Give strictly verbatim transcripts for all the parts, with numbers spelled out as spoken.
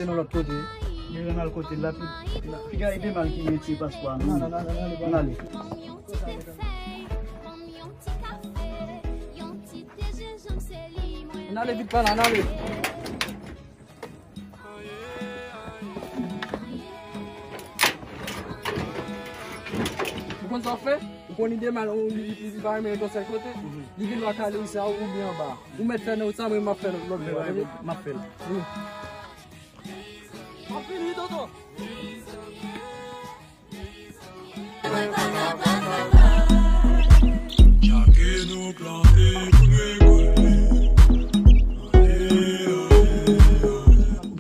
Nan lòt kote. Li renmen al kote l la, pi, pi, pi gen ide mal ki retire paspwa nou. Ann ale. Ann ale vit pa la, ann ale. Ou konn sa w fè? Ou konn ide mal, ou li, li, li pa renmen ret yon sèl kote? Li gen dwa kale isi a oubyen anba. Ou mèt fè nan wout sa, mwen m ap fè lòt, lòt bò a, tande? M ap fè l. Wi. M ap vin wi, tonton.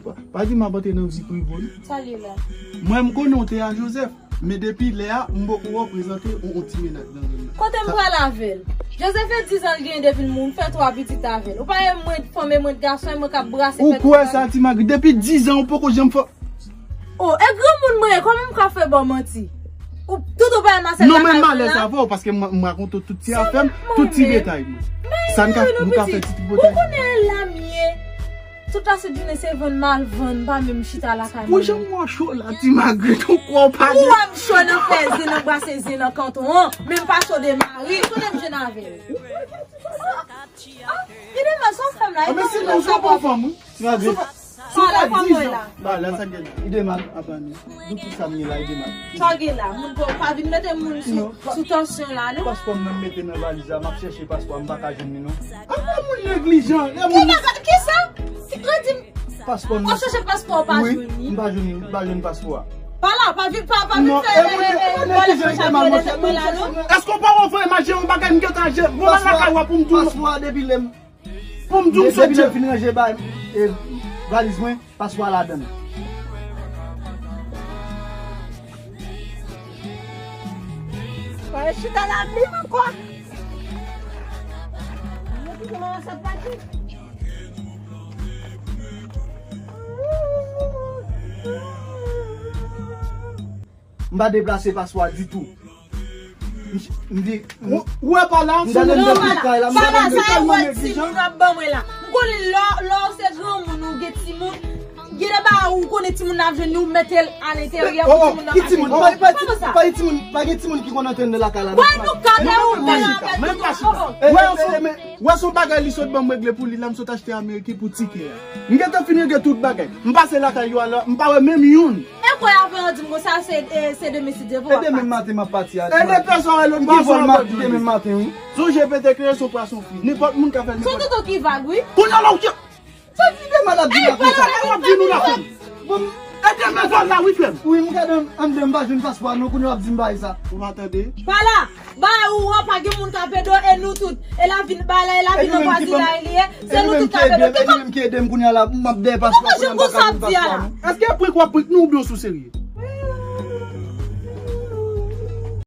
Pa, pa di m ap antre nan vi prive w. Sa li la? Mwen, m konnen w te a Joseph, men depi lè a, m poko wè w prezante yon, yon ti mennaj nan zòn nan. Kote m pral avè l? Joseph fè diz an l genyen depi l mouri, m fè twa pitit avè l. Ou pa wè mwen, fanm e mwen gason, e mwen k ap brase fè. Ou kwè sa, Ti Magri? Depi diz an, ou poko janm fè. Oh, e granmoun mwen ye, kòman m ka fè ba w manti? Ou, tout ou pa wè Marcel lakay mwen la? Non, men malè sa avè w, paske m, m rakonte w tout ti afè m, tout ti detay mwen. Sa n ka, nou ka fè ti tripotay. Ou konnen la m ye. Tout lasent jounen se vann m al vann, m pa menm chita lakay mwen. Ou janm wè w cho la, Ti Magri, ou kwè w pa gen. Ou wè m cho nan fè zen, nan brase zen, nan kanton an, men m pa cho de mari, konnen m jwenn avè l. Ah, Idemal, sa w fè m la? Ah, men si nou se yon bon fanm, wi. Ti Magri. Sou pa, sou pa diz an. Ba, la sa gen. Idemal, apa nou. Nou tout sa m gen la, Idemal. Sa w gen la? Moun pa, pa vin mete moun sou, sou tansyon la, non? Paspò m nan m mete nan valiz la, m ap chèche paspò a, m pa ka jwenn li, non. Apa moun neglijan, lè moun. Ki sa? Ki kredi m? Paspò m. Ou chèche paspò, ou pa jwenn li? Wi, m pa jwenn li, m pa jwenn paspò a. Pa la, pa vin, pa, pa vin fè, e, e, e, vòlè fè sa vòlè tèt mwen la, non? Èske w pa wè w voye m al jere yon bagay m gentan jere? Bon, m al lakay ou a pou m di w. Paspò a depi lè m Pou m di w m sot jere. Depi lè m fin ranje ba, e, valiz mwen, paspò a ladan l. Pa chita la menm ankò. Mwen ki kòmanse pati. M pa deplase paspò a ditou. M, m di, ou, ou wè pa la, m tande m nan kay la, m tande m nan kay la. Sa e wè timoun w ap ban mwen la. M konnen lè, lè w se granmoun ou gen timoun, gen de bagay ou konnen timoun nan ap jwenn ni, ou mete l alenteryè pou timoun nan pa jwenn ni. Pa, pa, pa, pa gen timoun, pa gen timoun ki konn antre anndan lakay la. Wè nou ka fè ou fè la avèk nou. Wè, wè se yon bagay li sot ban m regle pou li la, m sot achte Ameriki pou tikè a. M gentan fin regle tout bagay. M pase lakay yo a la, m pa wè menm youn. E kwè avè yo di m konsa se, e, se demen si Dye vle w ap pati. E demen maten m ap pati a. E de pèsòn wè lòt pèsòn ap pati demen maten, wi. Sonje pete kreye son pwason fri. Nenpòt moun ka fè l. Son tonton ki vag, wi. Kounye a la ou te. Sa di demen ap di la konsa. E w ap di nou la fèm. Bon, e demen vòl la, wi, frè m. Wi, m gade anndan m pa jwenn paspò a non, kounye a w ap di m bagay sa. Ou pa tande? Pa la. Ba ou an pa gen moun k ap ede w e nou tout. E lavi n ba la, e lavi n anvwazinay li ye. Se nou tout k ap ede w. E nou menm ki ede m kounye a la, m ap dèyè paspò a kounye a m pa ka jwenn paspò a non. Èske prank w ap prank nou oubyen w sou serye?